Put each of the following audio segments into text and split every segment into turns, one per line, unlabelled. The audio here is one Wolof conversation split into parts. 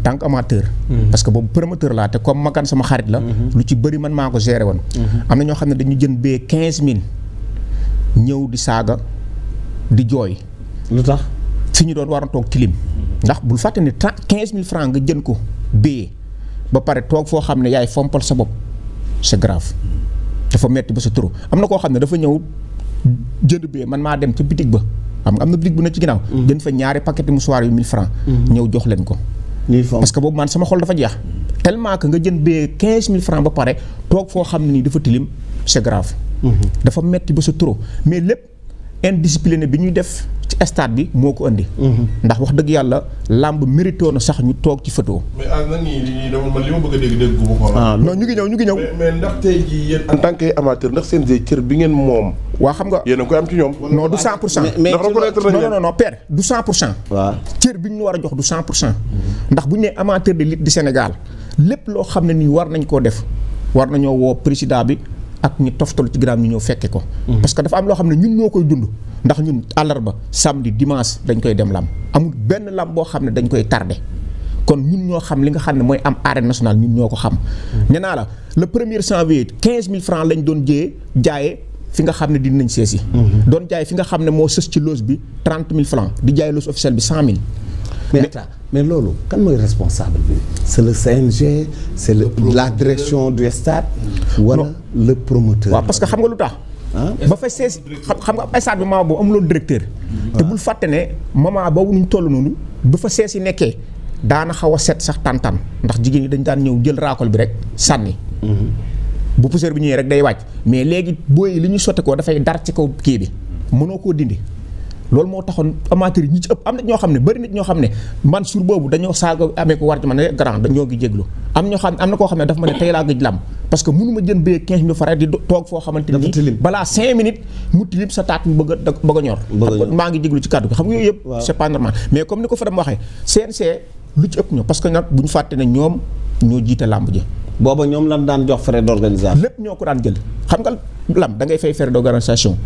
tant que amateur. Parce que boobu promoteur laa te comme makan sama xarit la. lu ci bëri man maa ko géré woon. am na ñoo xam ne dañu jën bee 15000 ñëw di saaga di jooy.
lu tax
fi ñu doon war a toog tilim. ndax bul fàtte ne 15000 francs nga jën ko bee ba pare toog foo xam ne yaay fompal sa bopp c'est grave dafa metti ba sa trop am na koo xam ne dafa ñëw jënd bee man maa dem ca bitig ba am na bitig bu ne ci ginnaaw. jënd fa ñaari paquet mouchoir yu 1000 francs ñëw jox leen ko. parce que boobu man sama xol dafa jeex. tellement que nga jënd bee 15000 francs ba pare toog foo xam ne nii dafa tilim c'est grave. dafa metti ba sa trop mais lépp indiscipliné bi ñuy def ci stade bi moo ko indi. ndax wax dëgg yàlla làmb mérito na sax ñu toog ci photo.
mais nag ñii man li ma bëgg a dégg gu ma ko.
non ñu ngi ñëw.
mais ndax tey jii yéen en tant que amateur ndax seen cër bi ngeen moom.
waa xam nga
yéen a koy am ci ñoom.
non du 100%.
mais
non père du 100%.
waaw
cër bi ñu war a jox du 100%. ndax bu ñu nee amateur de lutte du Sénégal lépp loo xam ne nii war nañ koo def war nañoo woo président bi. ak ñi toftal ci ginnaaw ñu ñëw fekke ko. parce que dafa am loo xam ne ñun ñoo koy dund. ndax ñun àllarba samedi dimanche dañ koy dem lamb amul benn lamb boo xam ne dañ koy tardé kon ñun ñoo xam li nga xam ne mooy am arène nationale ñun ñoo ko xam. nee naa la le 1er janvier 15000 francs lañ doon jaayee fi nga xam ne dinañ seesi. doon jaay fi nga xam ne moo sës ci loge bi 30000 francs di jaay loge officielle bi 100000.
mais loolu kan mooy responsable bi c'est le CNG c'est la direction du stade wala le promoteur.
waaw parce que xam nga lu tax. ba fa seesi xam nga stade bi moment boobu amuloon directeur. te bul fàtte ne moment boobu ñu toll noonu ba fa seesi nekkee daana xaw a set sax tàntaan ndax jigéen ñi dañ daan ñëw jël raakol bi rek sànni. bu poussière bi ñëwee rek day wàcc mais léegi booy li ñu sotte ko dafay dar ci kaw kii bi mënoo koo dindi. loolu moo taxoon amateur yi ñi ci ëpp am na ñoo xam ne bari nit ñoo xam ne man sur boobu dañoo saaga amee ko war ci man ne grand dañoo ngi jéglu am ñoo xam am na koo xam ne dafa ma ne tey laa gëj lam parce que mënu ma jën bee 15000 francs di toog foo xamante ni balaa 5 minutes mu tilim sa taat mu bëgg a ñor maa ngi jéglu ci kàddu gi xam nga yooyu yëpp c'est pas normal mais comme ni ko fa dem waxee CNC lu ci ëpp ñoo parce que nag bu ñu fàtte ne ñoom ñoo jiite làmb ji
booba ñoom lan daan jox frais d'organisation
lépp ñoo ko daan jël xam nga lam da ngay fay frais d'organisation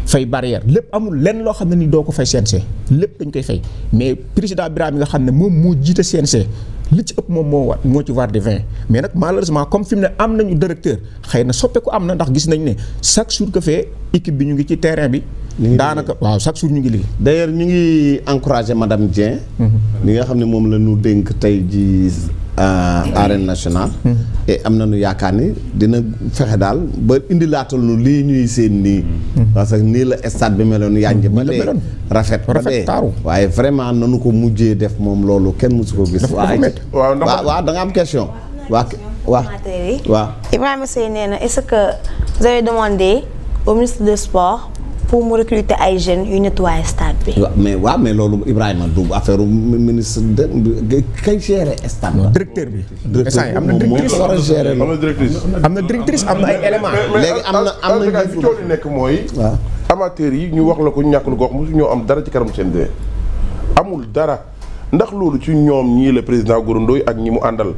fay barrière lépp amul lenn loo xam ne ni doo ko fay CNC lépp dañ koy fay mais président Birame yi nga xam ne moom moo jiite CNC li ci ëpp moom moo ci war di 20 mais nag malheureusement comme fi mu ne am nañu directeur xëy na soppeeku am na ndax gis nañ ne chaque jour que fee équipe bi ñu ngi ci terrain bi daanaka waaw chaque jour ñu ngi liggéey
d'ailleurs ñu ngi encourager madame Dieng li nga xam ne moom la ñu dénk tey ji arène nationale et am nañu yaakaar ni dina fexe daal ba indi laatal nu lii ñuy seen nii parce que nii la stade bi meloon yànj ba dee rafet ba dee waaye vraiment nanu ko mujjee def moom loolu kenn mësu ko gis waaw da nga am question waaw
Ibrahima Seye nee na est-ce que vous avez demandé au ministre des Sports pour mu recruter ay jeunes yu nettoyer stade bi.
waaw mais loolu Ibrahima du affaire ministre de kay gérer stade la.
directeur bi. am na directrice
war a gérer
am na directrice am na ay éléments.
léegi am na
fi coow li nekk mooy. waaw amateurs yi ñu wax la ko ñàkkul gox mosu ñoo am dara ci kanam CNG. amul dara ndax loolu ci ñoom ñii la président Gora Ndoye ak ñi mu àndal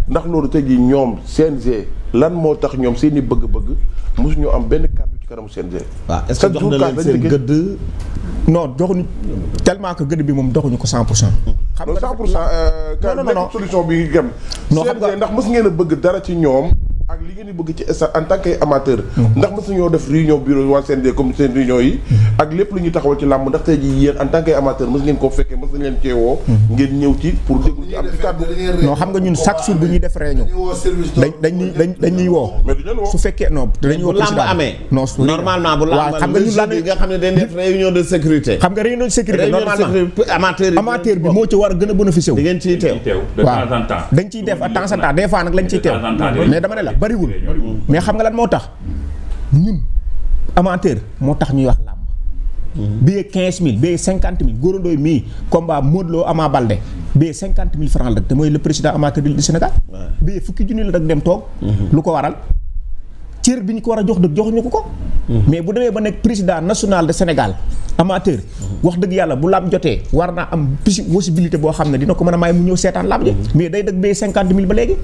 ndax loolu tey jii ñoom CNG lan moo tax ñoom seen i bëgg-bëgg mosu ñoo am benn kàddu ci kanamu CNG.
waaw est-ce que jox na leen seen gëdd.
non joxuñu tellement que gëdd bi moom doxuñu ko 100%. xam nga
100%. non solution bi gëm. non xam nga ndax mës ngeen a bëgg dara ci ñoom. ak li ngeen di bëgg ci stade en tant que amateur. ndax mës nañoo def réunion bureau waa CNG comme seen réunion yi. ak lépp lu ñuy taxawal ci làmb ndax tey jii yéen en tant que amateur mës ngeen koo fekkee mës nañ leen ceewoo. ngeen ñëw ci pour déglu ci am ci kàddu.
non xam nga ñun chaque jour bu ñuy def réunion. dañuy woo. su fekkee non dañuy woo président
làmb amee.
non
normalement bu làmb
xam nga ñun lan
nga xam ne dañ def réunion de sécurité.
xam nga réunion de sécurité normalement amateur bi moo ci war a gën a bénéficier wu.
da ngeen ciy teew
waaw dañ ciy def à temps en temps des fois nag lañ ciy teew mais dama ne la bariwul mais xam nga lan moo tax ñun amateur moo tax ñuy wax làmb. billet 15000 billet 50000 Gora Ndoye mii combat Modou Lo Ama Baldé billet 50000 francs la te mooy le président amateur du Sénégal. billet fukki junni la rek dem toog. lu ko waral cër bi ñu ko war a jox dëgg joxuñu ko. mais bu demee ba nekk président national de Sénégal amateur wax dëgg yàlla bu làmb jotee war naa am possibilité boo xam ne dina ko mën a may mu ñëw seetaan làmb ji. mais day dëgg billet 50000 ba léegi.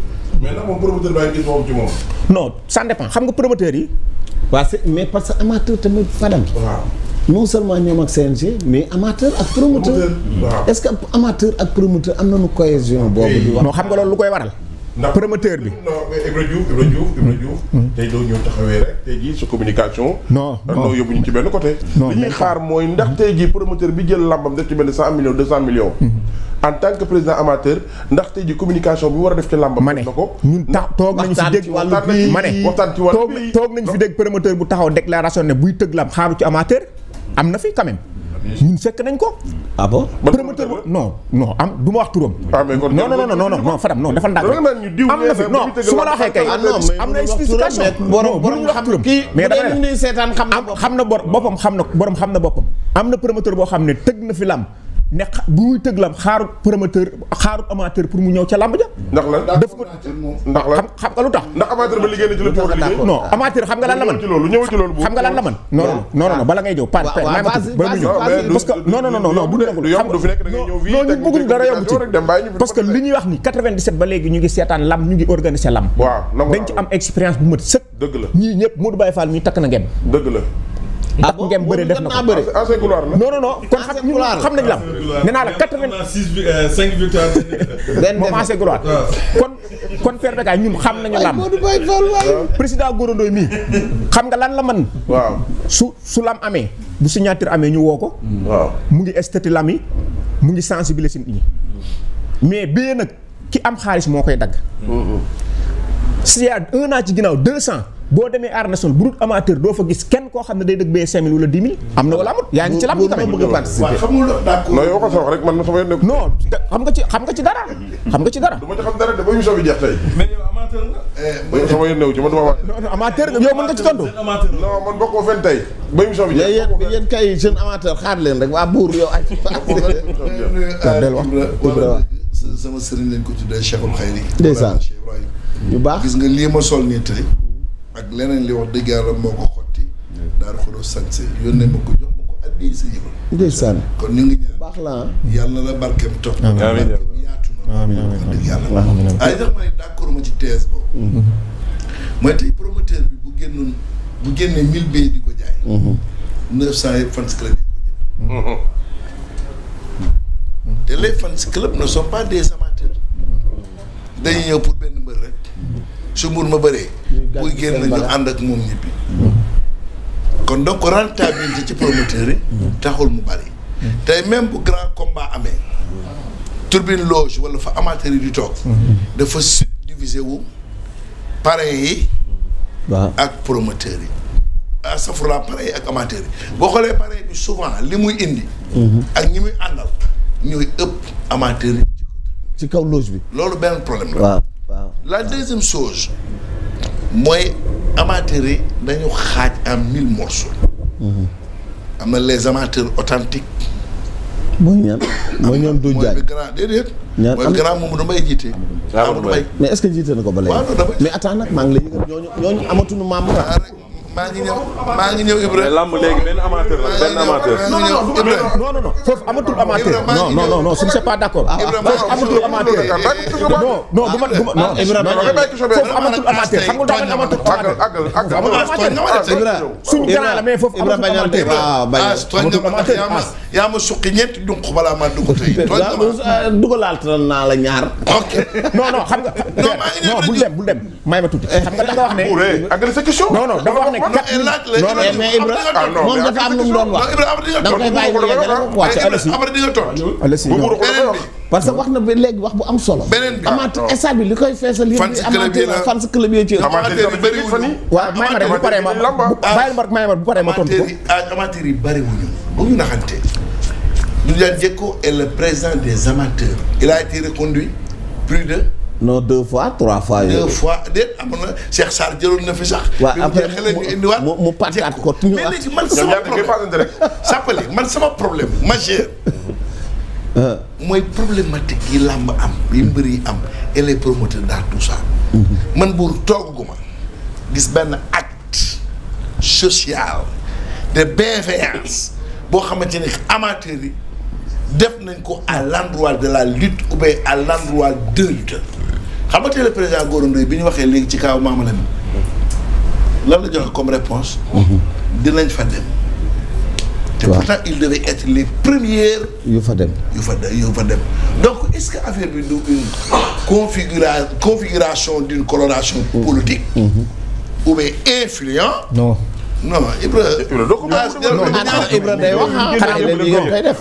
mais nag moom promoteur baa ngi gis moom ci moom.
non ça dépend xam nga promoteur yi.
waaw mais parce que amateur tamit Fadam.
waaw
non seulement ñoom ak CNG mais amateur ak promoteur. est-ce que amateur ak promoteur am nañu cohésion boobu di wax.
non xam nga loolu lu koy waral. ndax promoteur bi.
non mais Ibra Diouf. tey doo ñëw taxawee rek tey jii su communication.
non
yóbbu ñu ci benn côté. li ñuy xaar mooy ndax tey jii promoteur bi jël lambam def ci benn 100 millions 200 millions. en tant que président amateur ndax tey jii communication bi mu war a def ci lambam.
ma ne ñun toog nañu fi dégg
waxtaan ci wàllu bii
toog nañu fi dégg promoteur bu taxaw déclaration ne buy tëgg lamb xaaru ci amateur am na fi quand même. ñun fekk nañ ko.
ah bon
promoteur bu non am du ma wax turam. non Fadam non dafa ndànk am na fi non su ma la waxee kay. am na explication borom wax turam mais dama ne xam na boppam xam na boppam. am na promoteur boo xam ne tëgg na fi lamb ne bu muy tëgg lam xaarut promoteur xaarut amateur pour mu ñëw ca lamb ja.
ndax la
def ko
ndax la
xam nga lu tax.
ndax amateur ba liggéey na ci la war a liggéey.
non amateur xam nga lan la mën.
ñëw ci loolu
xam nga lan la mën. non bala ngay ñëw. parce que non bu ñu bëggul dara yomb ci parce que li ñuy wax ni 97 ba léegi ñu ngi seetaan lam ñu ngi organiser lam. dañ ci am expérience bu mat sëkk.
dëgg la
ñii ñëpp Modou Baye Fall mi takk na ngem.
dëgg la.
takk ngem bëre def na ko
ancien couloir la.
non kon xam nañ lam nee naa la
5 victoires
moom ancien couloir kon Père Bécaye ñun xam nañu lam président Gorondoy mii xam nga lan la man
waaw
su lam amee bu signature amee ñu woo ko
waaw
mu ngi estati lam yi mu ngi sensibiliser nit ñi mais bii nag ki am xaalis moo koy dagg s'il y a 1 an ci ginnaaw 200 boo demee arène nationale bu dul amateur doo fa gis kenn koo xam ne day dëgg bee 5000 wala 10 000 am na wala amut yaa ngi ci lamb tamit
bëgg a participer.
non yow ko wax rek man sama yoon nekk.
non xam nga ci dara.
du ma ci xam dara de ba émission bi jeex tey.
mais yow amateur nga.
sama yoon newu ci man duma wax.
non amateur nga yow mën nga ci tontu.
non man bokkoo fen tey ba émission bi jeex.
yéen kay jeune amateur xaar leen rek waa buur yow ay.
sama sëriñ lañ ko tuddee Cheikhul Khayri.
ndeysaan yu baax
gis nga lii ma sol nii tey ak leneen li wax dëgg yàlla moo ko xotti daal xuloo sañse yónnee ma ko jox ma ko addi sa yëbal.
ndeysaan
kon ñu ngi ñaan
baax la
yàlla la barkeem topp.
amiin
yaatu na. wax dëgg yàlla. ay sax ma ne d'accord ma ci thèse boobu. mooy tey promoteur bi bu génnee 1000 billets di ko jaay. 900 yëpp fans club yi ko jël. te les fans club ne sont pas des amateurs. dañuy ñëw pour benn mbër rek. su mbër ma bëree. buy génn ñu ànd ak moom ñibbi. kon donc rentabilité ci promoteur yi. taxul mu bari. tey même bu grand combat amee. turbine loge wala fa amateur yi di toog. dafa subdiviser wu parrain yi.
waaw
ak promoteur yi. safura parrain yi ak amateur yi boo xoolee parrain bi souvent li muy indi. ak ñi muy àndal ñooy ëpp amateur yi.
ci kaw loge bi.
loolu benn problème la.
waaw
la deuxième chose mooy amateurs yi dañu xaaj en 1000 morceaux. am na les amateurs authentiques.
mooy ñaan mooy ñoom du jaay
mooy bi grand déedéet.
ñaan
mooy grand Mamadou Mbaye jiite. Amadou Mbaye
mais est-ce que jiite na ko ba léegi.
waaw non damay
mais attends nag maa ngi lay yëgal ñooñu amatuñu membre.
maa ngi ñëw Ibrahima.
lamb léegi benn amateur la benn amateur.
non foofu amatul amateur. non je ne suis pas d'accord. foofu amatul amateur. non du ma non foofu amatul amateur xam nga dafa amatul amateur. suñu grand la mais foofu amatul amateur.
amatul amateur yaa ma suqi ñeenti dunq balaa maa dugg tey.
dugalaat naa la ñaar.
ok
non xam nga. non bul dem may ma tuuti. xam nga da nga wax ne.
àggali sa question.
non dafa wax ne.
mais Ibra moom dafa am lu mu doon wax. da nga koy bàyyi mu yeggale ko wàcc
après di nga tontu.
parce que wax na ba léegi wax bu am solo.
beneen bi
amateur stade bi li koy feesal yëpp. fans club yi ci
amateur yi bëri wuñu.
waaw may ma rek bu paree ma bu paree ma tontu ko.
amateur yi bëri wuñu bu ñu naxante. Ndiaye Diecko est le président des amateurs. Il a été reconduit plus de.
non 2 fois 3 fois yooyu.
2 fois déet amoon na Cheikh Sarr jëloon na fi sax.
waaw après mu pàttaat ko.
mais léegi man sama problème sàppali man sama problème majeur. mooy problématique yi làmb am yi mbër yi am et les promoteurs dans tout ça. man buur tooguma gis benn acte social de bienveillance boo xamante ni amateurs yi def nañ ko à l'endroit de la lutte ou bien à l'endroit de lutteurs. xam nga tey le président Gorondoy bi ñu waxee léegi ci kaw Maama Lamine lan la joxe comme réponse dinañ fa dem te pourtant ils devaient être les premières.
yu fa dem.
donc est-ce que affaire bi du une configuration d'une coloration politique. ou bien influent.
non.
non Ibra
day wax koy def.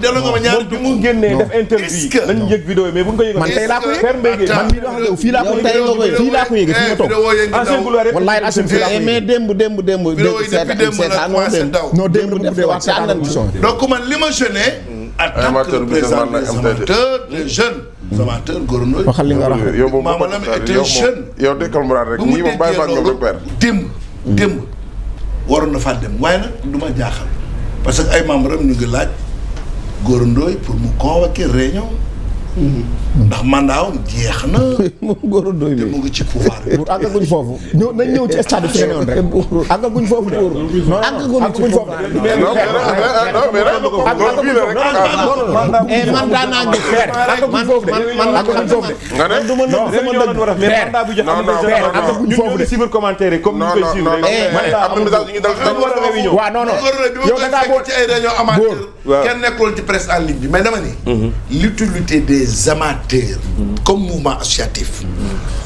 delloo nga ma ñaari
bi mu génnee def interview nañu yëg vidéo mais bu ñu ko yëg
man tey laa ko yëg man mii wax yow fii laa ko yëg fii laa ko yëg fi ma toog wallaay asim fii laa ko yëg
mais démb
non démb de wax
donc man li ma jeune en tant que président des amateurs des jeunes amateurs Gorondo
waxal li nga wax
Mama Lamine était jeune
yow dékkal mu rek ñii moom bàyyi faa ñoom rek père
démb waroon na faa dem waaye nag du ma jaaxal parce que ay membres am ñu ngi laaj Gorondo pour mu convoquer réunion ndax mandat am jeex na.
moom Gorondo
te mu ngi ci pouvoir bi.
àggaguñ foofu nañ ñëw ci stade bi fi nga newoon rek àggaguñ foofu de. non àggaguñ foofu de.
man daanaa gis.
àggaguñ foofu de. àggaguñ foofu de.
nga ne
du ma nëbb sama dëgg.
mandat bu jox
àggaguñ foofu de.
suivre commentaire yi comme ni ñu koy suivre. am na message ñu dal
waaw non non
yow da ngaa ci ay réunion amateur kenn nekkul ci presse en ligne bi mais dama ni l'utilité des amateurs comme mouvement associatif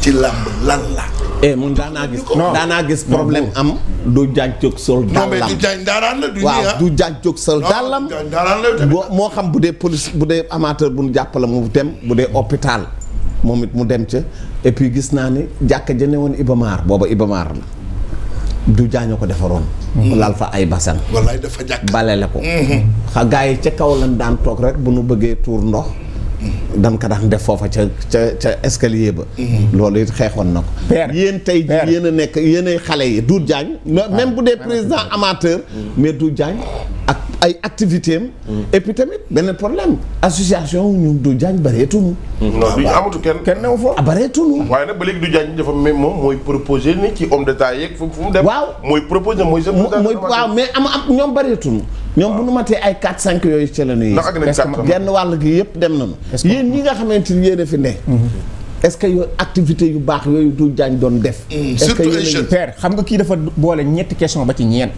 ci làmb lan la
mun daanaa gis problème am du jaaj jóg sol
non mais du jaaj ndaaraan la du
waaw du jaaj jóg sol dàllam moo xam bu dee police bu dee amateur bu ñu jàppale mu dem bu dee hôpital moom it mu dem ca et puis gis naa ni jàkka jëne woon Ibamar booba Ibamar la du jaañoo ko defaroon laal fa ay basan
wallaay dafa jàkk
balele ko gaa yi ca kaw lañ daan toog rek bu nu bëggee tuur ndox dan ka daan def foofa ca escalier ba loolu it xeexoon na ko yéen tey ji yéen a nekk yéen ay xale yi Doudou Diagne même bu dee président amateur mais Doudou Diagne ak ay activité am et puis tamit beneen problème association ñu Doudou Diagne bareetunu
non du amatu kenn
new foofu
bareetunu waaye nag ba léegi Doudou Diagne dafa même moom mooy proposé ni ci homme d'état yeeg fu mu dem
waaw
mooy proposé mooy
waaw mais am ñoom bareetunu ñoom bu nu matee ay 4-5 yooyu ci la ñuy genn wàll gi yëpp dem nañu yéen ñi nga xamante ni yéen a fi ne est-ce que yooyu activité yu baax yooyu Doudou Diagne doon def est-ce que yéen
père xam nga kii dafa boole ñetti question ba ci ñeent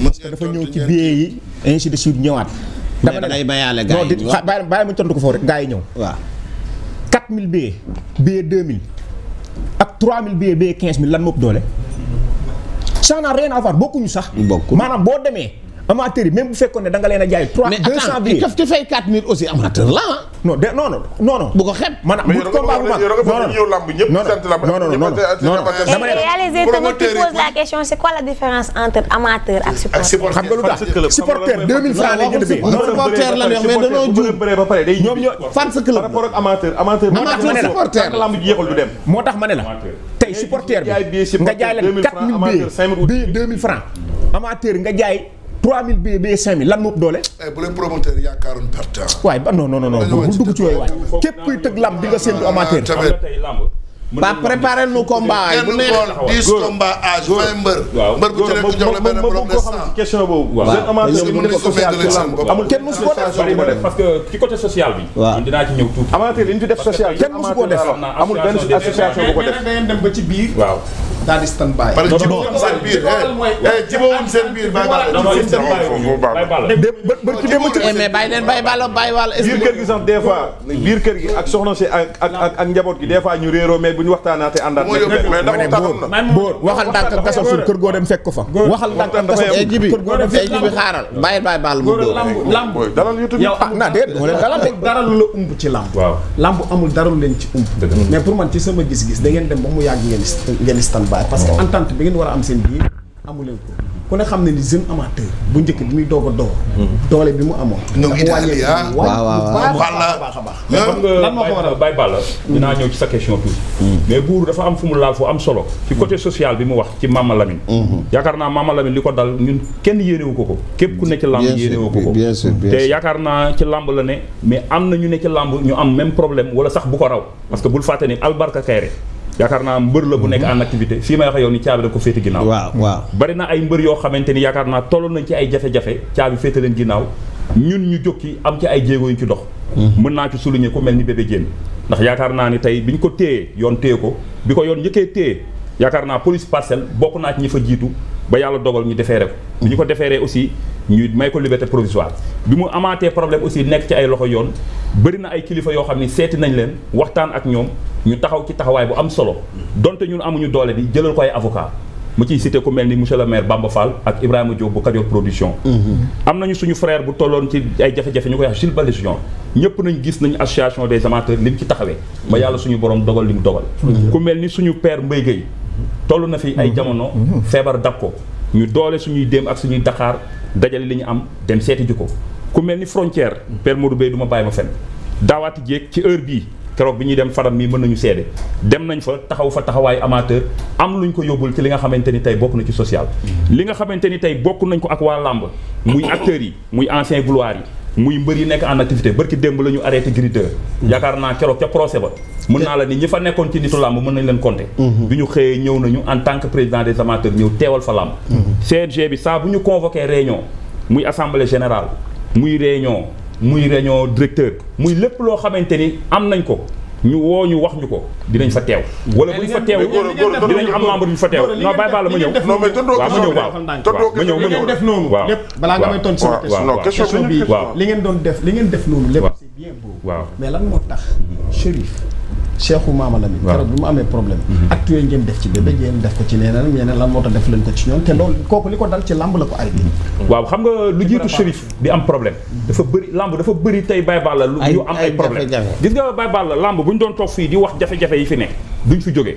parce que dafa ñëw ci billet yi ainsi de suite ñëwaat
dama ne day mayaale gars yi
bàyyi ma tontu ko foofu rek gars yi ñëw
waaw
4000 billets billet 2000 ak 3000 billets billet 15000 lan moo ëpp doole ça n'a rien à voir bokkuñu sax maanaam boo demee amateur yi même bu fekkoon ne da nga leen a jaay 200 billets
mais fay 4000 aussi amateur la
non bu ko xeeb
maanaam
bu combat bu mag
dama réaliser tamit tu poses la question c'est quoi la différence entre amateur ak supporter
xam nga lu tax supporter 2000 francs lay jënd bi
supporter la wax mais dañoo juum
ñoom ñoo
fan sa club
par rapport ak amateur
moo tax ma ne la tey supporter bi nga jaay leen 4000 billets 2000 francs amateur nga jaay 3000 billets 5000 lan moo doole.
bu leen promoteur yaakaaroon perte.
waaye ba non bu dugg ci yooyu waay képp kuy tëgg lamb di nga séntu amateur.
ba préparer nu combat ay bu neex
10 combat âge 20 mbër.
waaw
mbër bu ci nekk jox la benn borom de 100.
question boobu.
amul kenn musu ko def
parce que ci côté social bi.
waaw
dinaa ci ñëw tuuti.
amateur li ñu fi def social.
kenn musu koo def
amul benn association bu ko def.
da ngeen dem ba ci biir.
waaw.
daal di stand by.
parce que jibawuñ seen biir jibawuñ seen biir
mais bàyyi leen bàyyi wàll
biir kër gi sax des fois biir kër gi ak soxna si ak njaboot gi des fois ñu réeroo mais bu ñu waxtaanaatee àndaat
mais ndax waxtaan am na bóor waxal ndànk ak gasal suuf kër goo dem fekk ko fa waxal ndànk ak gasal suuf kër goo dem fekk ko fa
xaaral bàyyi bàll mu dóor
lamb
dalal YouTube
yow am
na déet moo leen dalal de
dara lu la umb ci lamb
waaw
lamb amul dara lu leen ci umb mais pour man ci sama gis-gis da ngeen dem ba mu yàgg ngeen stand by parce que entente bi ngeen war a am seen biir amu leen ko ku ne xam ne ni jeune amateur bu njëkk bi muy doog a door doole bi mu amoon
waaw
baax a baax
mais xam nga Baye Balla dinaa ñëw ci sa question tuuti mais buur dafa am fu mu laal fu am solo ci côté social bi mu wax ci Mama Lamine yaakaar naa Mama Lamine li ko dal ñun kenn yéenewu ko képp ku ne ci lamb yéenewu ko te yaakaar naa ci lamb la ne mais am na ñu ne ci lamb ñu am même problème wala sax bu ko raw parce que bul fàtte ni Albarka Kayre yaakaar naa mbër la bu nekk en activité fii may wax yow ni caabi da ko féete ginnaaw
waaw
bari na ay mbër yoo xamante ni yaakaar naa tolloon nañ ci ay jafe-jafe caabi féete leen ginnaaw ñun ñu jóg am ci ay jéego yu ci dox mën naa ci souligner ku mel ni bébé Diène ndax yaakaar naa ni tey bi ñu ko téyee yoon téye ko bi ko yoon njëkkee téye yaakaar naa police parcelle bokk naa ci ñi fa jiitu ba yàlla dogal ñu defeere ko bi ñu ko defeeree aussi ñu may ko liberté provisoire bi mu amaatee problème aussi nekk ci ay loxo yoon bëri na ay kilifa yoo xam ni seeti nañ leen waxtaan ak ñoom ñu taxaw ci taxawaay bu am solo donte ñun amuñu doole bi jëlal ko ay avocat mu ciy cité ku mel ni monsieur le maire Bamba Fall ak Ibrahima Diop bu Kajoor production am nañu suñu frère bu tolloon ci ay jafe-jafe ñu koy wax Gilles Balégion ñëpp nañ gis nañu association des amateurs li mu ci taxawee ba yàlla suñu borom dogal li mu dogal ku mel ni suñu père Mbaye Gueye toll na fi ay jamono feebar dab ko ñu doole suñuy dem ak suñuy Dakar dajale li ñu am dem seeti ji ko ku mel ni frontière père Modou Bey du ma bàyyi ma fenn daawaati jéeg ci heure bii keroog bi ñuy dem Fadam mii mën nañu seede dem nañ fa taxaw fa taxawaayu amateur am luñ ko yóbbul ci li nga xamante ni tey bokk na ci social li nga xamante ni tey bokk nañ ko ak waa làmb muy acteurs yi muy ancien gloire yi muy mbër yi nekk en activité bërki démb la ñu arrêté griteur yaakaar naa keroog ca procès ba mën naa la ni ñi fa nekkoon ci nitu làmb mën nañ leen compter bi ñu xëyee ñëw nañu en tant que président des amateurs ñëw teewal fa làmb CNG bi saa bu ñu convoqué réunion muy assemblée générale muy réunion directeur muy lépp loo xamante ni am nañ ko ñu woo ñu wax ñu ko dinañ fa teew wala bu ñu fa teew dinañ am membre ñu fa teew non bàyyi baa la ma ñëw ma ñëw
def noonu lépp balaa nga may tontu sama question bi li ngeen def noonu lépp c'est bien beau
waaw
mais lan moo tax Chérif Cheikhou Mama Lamine keroog bi mu amee problème acte yooyu ngeen def ci bébé ngeen def ko ci neneen ñeneen lan moo tax def leen ko ci ñoom te loolu kooku li ko dal ci lamb la ko arrivé
waaw xam nga lu jiitu Chérif di am problème dafa bëri lamb dafa bëri tey Baye Balla lu ñu am ay problème gis nga Baye Balla lamb bu ñu doon toog fii di wax jafe-jafe yi fi nekk duñ fi jógee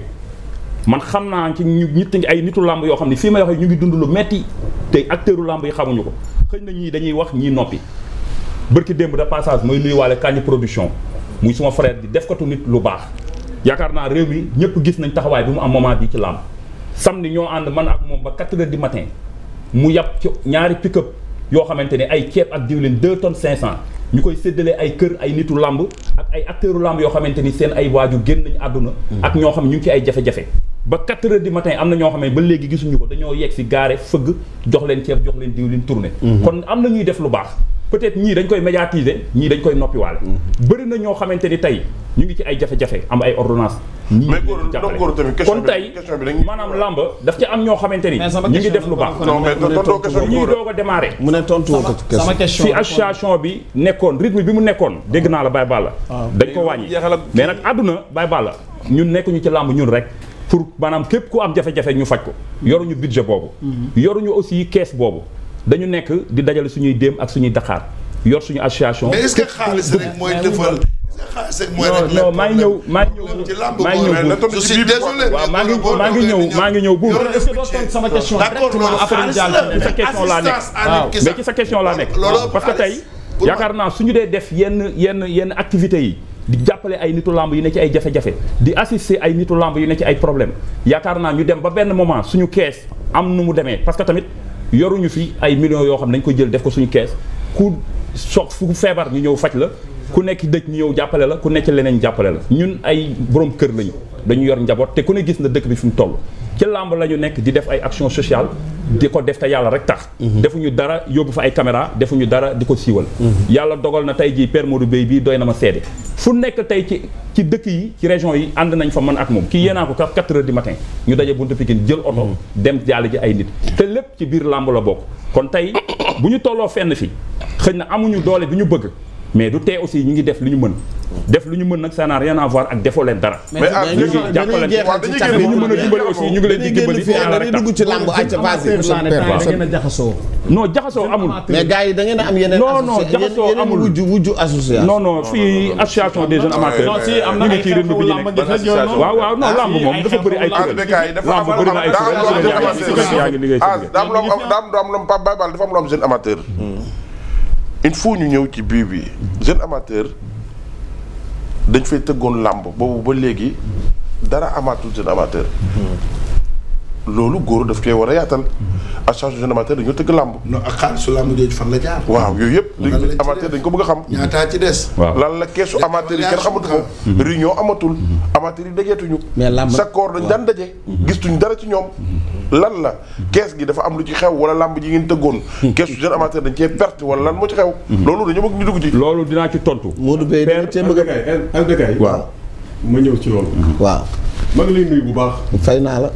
man xam naa ci ñu nit ay nitu lamb yoo xam ne fii may wax ñu ngi dund lu metti tey acteuru lamb yi xamuñu ko xëy na ñii dañuy wax ñii noppi bërki démb de passage mooy nuyuwaale Kandji production muy suma frère di def katu nit lu baax yaakaar naa réew mi ñëpp gis nañ taxawaay bi mu am moment bi ci làmb samedi ñoo ànd man ak moom ba 4 heures du matin mu yàpp ci ñaari pick-up yoo xamante ne ay ceeb ak diwlin 2 tonnes 500 ñu koy séddale ay kër ay nitu làmb ak ay acteuru làmb yoo xamante ni seen ay waaju génn nañu àdduna ak ñoo xam ñu ngi ci ay jafe-jafe ba 4 heures du matin am na ñoo xam ne ba léegi gisuñu ko dañoo yegg si gaare fëgg jox leen ceeb jox leen diwlin tourné kon am na ñuy def lu baax peut-être ñii dañ koy médiatiser ñii dañ koy noppiwaale bëri na ñoo xamante ni tey ñu ngi ci ay jafe-jafe am ay ordonnance ñii kon tey maanaam lamb daf ci am ñoo xamante ni ñu ngi def lu baax ñuy doog a démarré
mu ne tontu ko
sama question
fi association bi nekkoon rythme bi mu nekkoon dégg naa la Baye Balla dañ ko wàññi mais nag àdduna Baye Balla ñun nekkuñu ci lamb ñun rek pour maanaam képp ku am jafe-jafe ñu faj ko yoruñu budget boobu yoruñu aussi caisse boobu dañu nekk di dajale suñuy déem ak suñuy Dakar yor suñu association.
mais est-ce que xaalis rek mooy defal.
non maa ngi ñëw
je suis désolé.
waaw maa ngi ñëw buur.
est-ce que doo tontu sama question directement après ñu jàll
ci sa question laa nekk mais ci sa question laa nekk parce que tey yaakaar naa suñu dee def yenn activités yi di jàppale ay nitu lamb yu ne ci ay jafe-jafe di assister ay nitu lamb yu ne ci ay problème yaakaar naa ñu dem ba benn moment suñu kees am nu mu demee parce que tamit yoruñu fi ay millions yoo xam ne dañ ko jël def ko suñu kees ku fu feebar ñu ñëw faj la ku nekk dëj ñu ñëw jàppale la ku nekk leneen jàppale la ñun ay borom kër lañu dañu yor njaboot te ku ne gis na dëkk bi fi mu toll ci làmb la ñu nekk di def ay action sociale di ko def te yàlla rek tax defuñu dara yóbbu fa ay caméra defuñu dara di ko siiwal yàlla dogal na tey jii Père Modou Bey bii doy na ma seede fu nekk tey ci dëkk yi ci région yi ànd nañ fa man ak moom kii yéenaa ko 4 heures du matin ñu daje buntu Pikine jël oto dem jàll ji ay nit te lépp ci biir làmb la bokk kon tey bu ñu tolloo fenn fi xëy na amuñu doole bi ñu bëgg mais du tee aussi ñu ngi def lu ñu mën def lu ñu mën nag ça n'a rien à voir ak defoo leen dara.
mais ñu ngi jàppale
ñu mën a dimbali aussi ñu ngi leen di dimbali.
dañuy dugg ci làmb ay ca
jaxasoo.
non jaxasoo amul.
mais gars yi da ngeen a am yeneen.
non jaxasoo amul
wujju association.
non fii association des jeunes amateurs.
non si am na ay xeexu làmb
waaw non làmb moom dafa bëri ay kuréel. làmb bëri na ay kuréel yaa ngi liggéey
daam lu Pape Baye Balla dafa am lu am jeune amateur. il faut ñu ñëw ci bii bi jeune amateur dañ fay tëggoon làmb boobu ba léegi dara amaatul jeune amateur loolu góor daf koy war a yaatal association jeune amateur dañoo tëgg làmb.
non ak xaalisu làmb jooju fan la jaar.
waaw yooyu yëpp amateur dañ ko bëgg a xam.
ñaataa ci des.
lan la keesu amateur yi kenn xamatu ko. réunion amatul. amateur yi dajeetuñu.
mais làmb
sa koor dañ daan daje. gistuñ dara ci ñoom. lan la kees gi dafa am lu ci xew wala làmb ji ngeen tëggoon. keesu jeune amateur dañ cee perte wala lan moo ci xew. loolu dañoo bëgg ñu dugg ci.
loolu dinaa ci tontu.
Modou Bey dañu cee bëgg a.
LDK
waaw
ma ñëw ci loolu.
waaw.
maa ngi lay nuyu bu baax.
fay naa la.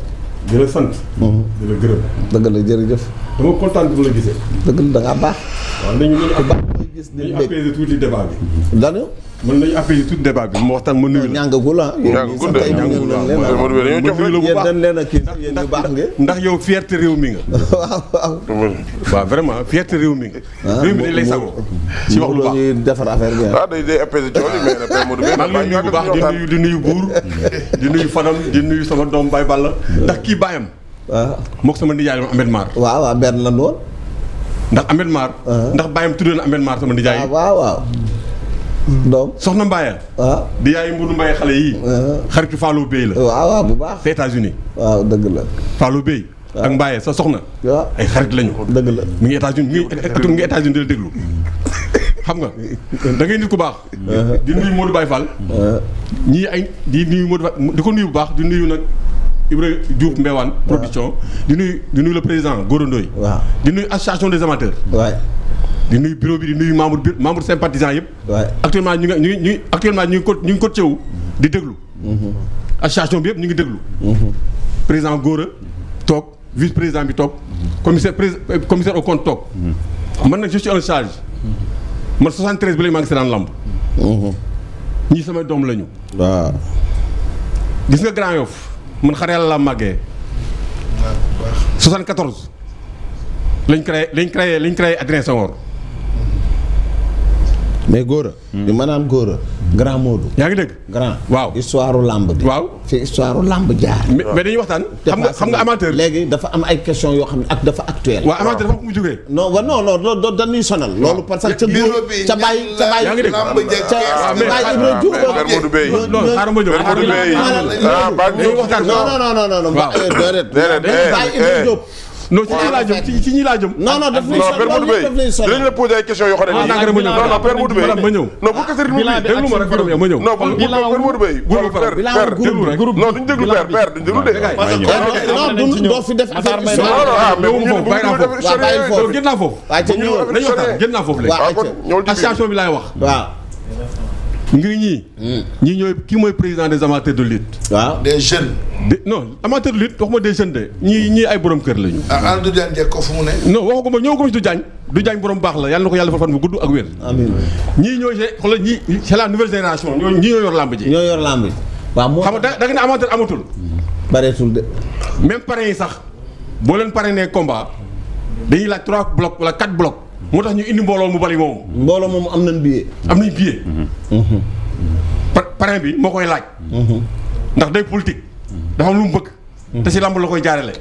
di la sant. di la gërëm.
dëgg la jërëjëf.
dama kontaan bi ma la gisee.
dëgg la da ngaa baax.
waaw nañu
baax mooy gis
nañu apaiser tuuti débat bi.
danu
mën nañu apaiser tuuti débat bi mu waxtaan ma nuyu la.
ñàngagul ah.
ñàngagul de ñàngagul
yéen dañ leen a kii yéen ñu baax ngeen.
ndax yow fierté réew mi nga.
waaw waaw.
waaw vraiment fierté réew mi nga. réew mi dañ lay sagoo. ci wax lu baax
ñuy defar affaire bi
ah day apaiser coono mais nag Père Modou Bey.
maa ngi lay nuyu bu baax di nuyu buur di nuyu Fadam di nuyu sama doom Baye Balla ndax kii baayam.
waaw
mook sama nijaay ma Ahmed Mar.
waaw waaw benn la woon.
ndax Ahmed Mar. ndax baayam tuddee na Ahmed Mar sama nijaay.
waaw waaw. doom
soxna Mbaye.
waaw
di yaay Mbour Mbaye xale yii. xaritu Fallou Bey la.
waaw waaw bu baax.
te États-Unis.
waaw dëgg la.
Fallou Bey. ak Mbaye sa soxna.
waaw
ay xarit lañu.
dëgg la
mi ngi États-Unis mi ngi États-Unis di la déglu. xam nga da ngay nit ku baax. di nuyu Modou Baye Fall. ñii ay di nuyu Modou di ko nuyu bu baax di nuyu nag Ibrahima Diouf Mbewaan production. di nuyu le président Gora Ndoye.
waaw
di nuyu association des amateurs.
waay.
di nuyu bureau bi di nuyu membre sympathisant yëpp.
waay
actuellement ñu ngi ko ceew di déglu. association bi yëpp ñu ngi déglu. président Gora toog vice président bi toog commissaire au compte toog. man nag je suis en charge. man 73 bi léegi maa ngi seetaan lamb. ñii samay doom lañu.
waaw.
gis nga Grand Yoff man xar yàlla laa màggee. 74 lañ créé Adrien Senghor.
mais Gora. di maanaam Gora. grand Modou.
yaa ngi dégg.
grand.
waaw
histoire lamb bi.
waaw
fi histoire lamb jaar.
mais dañuy waxtaan. xam nga amateur.
léegi dafa am ay questions yoo xam ne ak dafa actuel.
waaw amateur dafa am fu mu jógee.
non non dañuy sonal. loolu parce que ca bàyyi
yaa ngi dégg.
ca bàyyi Ibrahima Diouf.
Père Modou Bey.
non xaaral ma ñëw.
dañuy waxtaan non. déedéet bàyyi Ibrahima Diouf.
non ci ñi laa jëm ci ñi laa jëm.
non daf lay sonal
Père Modou Bey dinañ la poser ay questions yoo xam ne. non Père Modou Bey
ma ñëw.
non bu ko sëriñ mu bi
déglu ma rek Fadam yow ma ñëw.
non Père Modou Bey. Père
déglu rek.
non duñ déglu Père duñ déglu de.
non doo fi def affaire bi.
non génn naa foofu.
waaw ca ñëw
nañu waxtaan génn naa foofu léegi. association bi laay wax.
waaw.
ngir ñii ñooy kii mooy président des amateurs de lutte.
waaw
des jeunes.
non amateurs de lutte waxuma des jeunes de ñii ay borom kër lañu.
ah du Diagne Dieng ko fu mu ne.
non waxu ko ma ñëw ko ci du Diagne borom baax la yàlla na ko yàlla fa fan bu gudd ak wér.
amiin
ñii ñooy xoolal ñii c'est la nouvelle génération ñii ñoo yor làmb ji.
ñoo yor làmb ji. waaw moo
xam nga da nga ne amateur amatul.
bareetul de.
même parrain yi sax boo leen parrainé combat dañuy laaj 3 blocs wala 4 blocs moo tax ñu indi mbooloo mu bari moomu.
mbooloo moomu am nañ billet.
am nañ billet. parrain bi moo koy laaj. ndax day politique. dafa am lu mu bëgg. te si lamb la koy jaarale.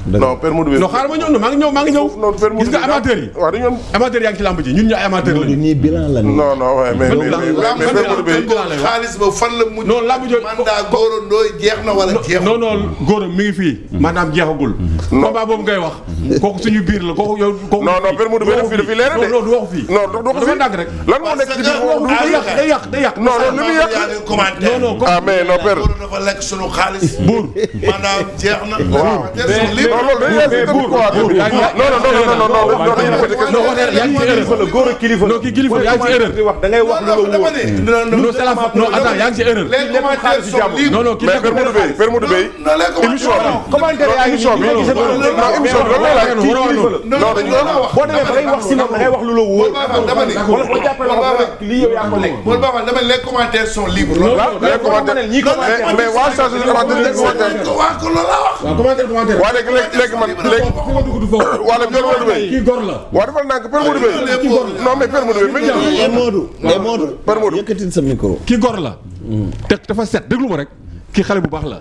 non Père Modou Bey.
non xaaral ma ñëw maa ngi ñëw. gis nga amateur yi.
waaw dañu
amateur yaa ngi ci lamb ji ñun ñu ay amateur lañu.
ñii bilan la nii.
non waaye mais Père Modou Bey.
xaalis ba fan la mujj.
non lamb jooju
mandat Gora Ndoye jeex na wala jeexul.
non Gora mi ngi fii. maanaam jeexagul. combat boobu ngay wax. kooku suñu biir la kooku yow. kooku
non Père Modou Bey daf fi leer de.
non du waxu fii.
non du waxu
dafa ndànk rek.
lan moo nekk ci biir
day yàq.
non li muy yàq.
non
ah mais non Père.
Gora dafa lekk sunu xaalis.
buur
maanaam jeex na.
waaw
Gora kilifa non kii kilifa yaa ngi ci erreur.
wax da ngay wax lu la wóor.
non c'est la non attends yaa ngi ci erreur.
les commentaires sont libres.
non kii
Père Modou Bey émission bi
commentaire yaa ngi
émission bi émission bi loolu lay laaj kii non dañu
boo demee ba ngay wax si moom da ngay wax lu la wóor.
dama ni
wala boo jàppee la lii yow yaa ko lekk.
Paul Baba dama les commentaires sont libres.
les commentaires mais waa station de commentaire
waa ko loolu la wax.
waaw commentaire.
waa léegi man léegi waa léegi Père Modou Bey
kii gor la.
waa defal naa ko Père Modou Bey non mais Père Modou Bey Père Modou
yëkkatil sa micro.
kii gor la. te dafa set déglu ma rek. kii xale bu baax la.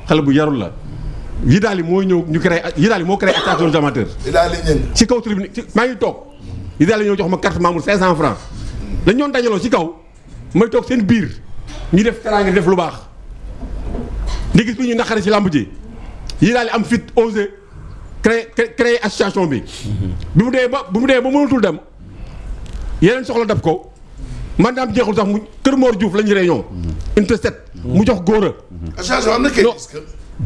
xale bu yarul la. yi daal yi mooy ñëw ñu créé yi daal yi moo créé association des amateurs.
yi daal di ñëng.
ci kaw tribune maa ngi toog. yi daal yi ñëw jox ma carte membre 500 francs dañ ñoon dajaloo ci kaw may toog seen biir ñu def teraanga def lu baax di gis bi ñu naqari ci làmb ji yi daal di am fit osé créer association bi. bi mu dee ba mënatul dem yeneen soxla dab ko man daam jeexul sax mu Kër Mor Diouf lañu réunion unité 7 mu jox Gora.
association am na kayit.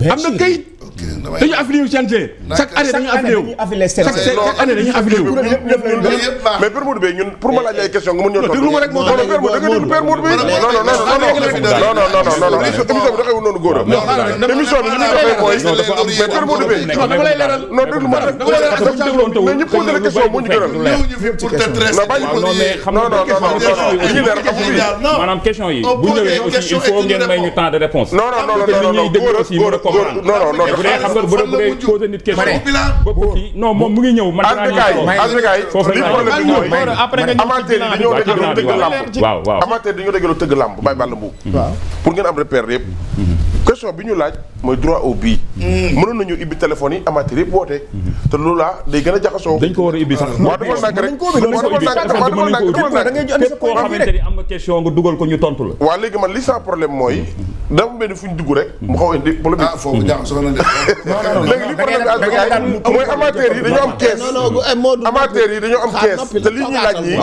am na kayit. dañu affilié wu CNG. chaque année dañu affilié chaque année dañu affilié wu.
mais Père Modou Bey ñun pour ma laaj ay question nga mën ñoo
déglu ma rek moo tax
Père Modou Bey non émission bi doxewul noonu góor émission bi li muy doxee mooy mais Père Modou Bey
dama lay leeral
non déglu ma rek mais ñu posé la question moo ñu gënal
non mais xam nga maanaam question yi bu ñëwee aussi il faut ngeen may ñu temps de réponse
non
ñuy déglu aussi mën a comprendre bu dee xam nga bu dee posé nit question bopp kii non moom mu ngi ñëw man foofu
li problème bi mooy amateur yi dañoo déglu tëgg làmb
waaw
amateur dañoo déglu tëgg làmb Baye Balla Mbuub pour ngeen am repère yëpp question bi ñu laaj mooy droit au but mënoon nañu ibbi téléphone yi amateur yëpp woote te loolu laa day gën a jaxasoo
dañ ko war a ibbi sax
waaw defal nànk rek
képp koo xamante ni am nga question nga dugal ko ñu tontu la
waaw léegi man li sans problème mooy dafa mel ni fu ñu dugg rek mu xaw a indi problème
foofu jaxasoo na de
léegi li problème bi asbekaay mooy amateur yi dañoo am kees amateur yi dañoo am kees te li ñuy laaj nii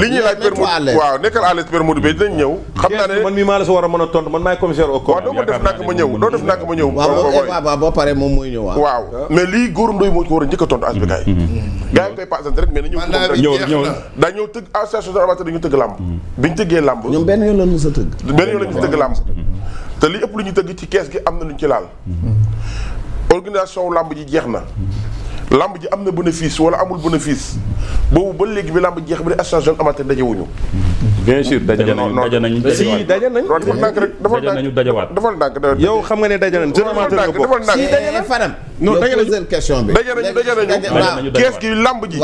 li ñuy laaj Père Modou waaw nekkal à l'aise Père Modou Bey dinañ ñëw xam naa ne
man mii maa la si war a mën a tontu man maay commissaire au corps.
waaw doo ko def nak ma ñëw doo def nak ma ñëw
waaw boo paree moom mooy ñëw
waaw mais lii góor ndoy moo ko war a njëkk a tontu asbekaay gars yi koy passante rek mais na ñëw daa ñëw tëgg association amateur dañu tëgg làmb biñu tëggee làmb
ñoom benn yoon la ñu sa tëgg
benn yoon la ñu fi tëgg làmb te li ëpp lu ñu tëgg ci kees gi am na lu ñu ci laal organisation làmb ji jeex na lamb ji am na bénéfice wala amul bénéfice boobu ba léegi bi lamb ji jeex bi ne association amateur dajewuñu
bien sûr daje nañu si daje nañ
defal ndànk rek defal ndànk
yow xam nga ne daje nañ jeune amateur nga bokk
defal ndànk
Fadam non daje nañu question bi
daje nañu kees gi lamb ji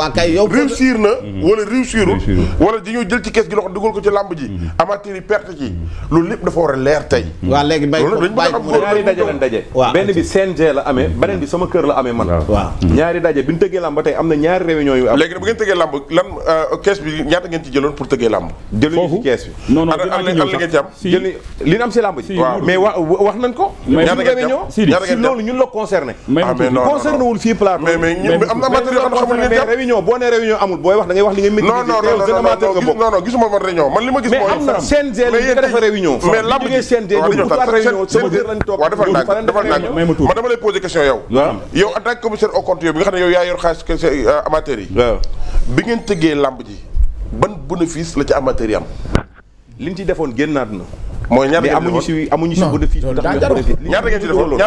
réussir na wala réussirul wala dañoo jël ci kees gi loxo dugal ko ci lamb ji amateur yi perte ci loolu lépp dafa war a leer tey
waaw léegi
ñaari daje lañ daje benn bi CNG la amee beneen bi sama kër la amee man waaw ñaari daje bi ñu tëggee lamb ba tey am na ñaari réunion yu am
léegi bu ngeen tëggee lamb lan kees bi ñaata ngeen ci jëloon pour tëggee lamb
jëluñu ci kees bi
non
ngeen ci am
li ñu am si lamb ji mais wax nañ ko ñaata réunion si loolu ñun la concerné concerné wul fii plateau
mais am na amateur yoo xam ne xamul ngeen
mais réunion boo nee réunion amul booy wax da ngay wax li ngay maîtriser
non gisuma man réunion man li ma gis mooy
mais am na CNG li nga defee réunion
mais lamb ji
CNG réunion sama kër lañ toog
defal ndànk ma dama lay poser question yow en tant que commissaire au compte yow bi nga xam ne yow yaa yor xaalis amateur yi bi ngeen tëggee lamb ji ban bénéfice la ci amateur yi am
liñ ci defoon génnaat na
mooy ñaata ngeen
amuñu si bénéfice bu tax
ñaata ngeen ci defoon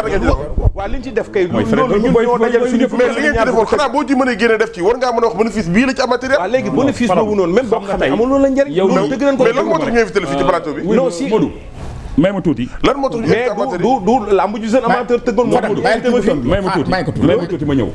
waaw liñ ci def kay loolu ñun ñoo dajal suñu
mais li ngeen ci defoon xanaa boo ci mënee génne def ci war ngaa mën a wax bénéfice bii la ci amateur yi
waaw léegi bénéfice boobu noonu même boo xamee amul loolu la njëriñ loolu dëgg nañ ko
mais lan moo tax ñu invité la fii ci plateau bi
non si
may ma tuuti
lan moo tax ñu invité amateur yi
du lamb ju jeune amateur tëggoon moo
may ma tuuti ma ñëw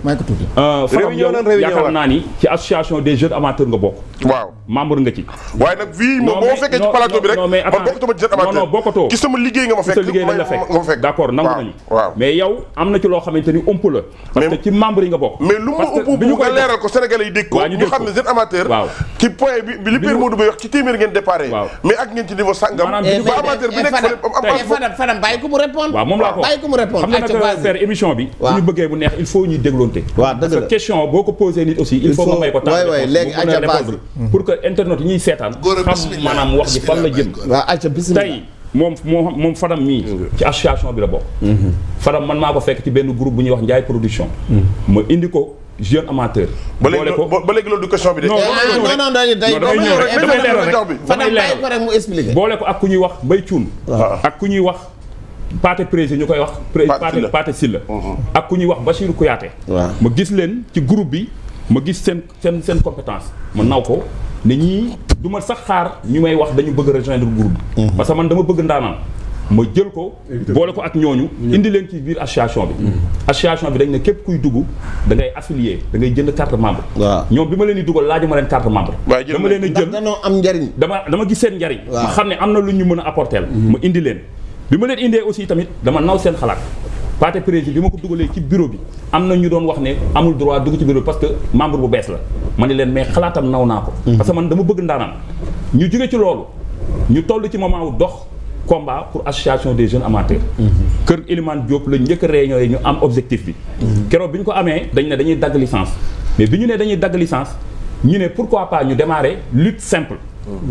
réunion
yaakaar naa ni ci association des jeunes amateurs nga bokk
waaw
membre nga ci
waaye nag fii moom boo fekkee ci plateau bi rek man bokkatuma ci jeune amateur
non bokkatoo
ci sama liggéey nga ma fekk
sa liggéey lañ la fekk d'accord nangu nañu mais yow am na ci loo xamante ni ëmp la parce que ci membre yi nga bokk
mais lu mu ëmp bu nga leeral ko sénégalais yi dégg ko ñu xam ne jeune amateur ci point bi li Père Modou Bey wax ci téeméer ngeen déparé mais ak ngeen ci niveau sàngam ba amateur bi nekk
Fadam bàyyi ko mu répondre
waaw moom laa ko
bàyyi ko mu répondre
xam nga nag faire émission bi bu ñu bëggee mu neex il faut ñuy dégloonte
waaw dëgg la
question boo ko posé nit aussi il faut nga may ko temps
léegi aca base
pour que internet yi ñuy seetaan xam maanaam wax ji fan la jëm
waaw aca bismillah
tey moom Fadam mii ci association bi la bokk Fadam man maa ko fekk ci benn groupe bu ñuy wax Ndiaye production ma indi ko jeune amateur
ba léegi loolu du question bi de
non damay leeral ko rek mu expliquer
boole ko ak ku ñuy wax Mbaye Thioune ak ku ñuy wax Pathé Prési ñu koy wax Pathé Sylla ak ku ñuy wax Bachirou Kouyaté ma gis leen ci groupe bi ma gis seen compétence ma naw ko ne ñii du ma sax xaar ñu may wax dañu bëgg rejoindre groupe bi parce que man dama bëgg ndaanaan ma jël ko boole ko ak ñooñu indi leen ci biir association bi association bi dañ ne képp kuy dugg da ngay affilié da ngay jënd carte membre ñoom bi ma leen di dugal laaju ma leen carte membre dama leen a jël
dañoo am njariñ
dama gis seen njariñ ma xam ne am na lu ñu mën a apporter ma indi leen bi ma leen indee aussi tamit dama naw seen xalaat Pathé Prési bi ma ko dugalee ci bureau bi am na ñu doon wax ne amul droit dugg ci bureau bi parce que membre bu bees la ma ne leen mais xalaatam naw naa ko parce que man dama bëgg ndaanaan ñu jóge ci loolu ñu toll ci moment wu dox combat pour association des jeunes amateurs kër Elimane Diop la njëkk a réunion yi ñu am objectif bi keroog bi ñu ko amee dañ ne dañuy dagg licence mais bi ñu ne dañuy dagg licence ñu ne pourquoi pas ñu démarrer lutte simple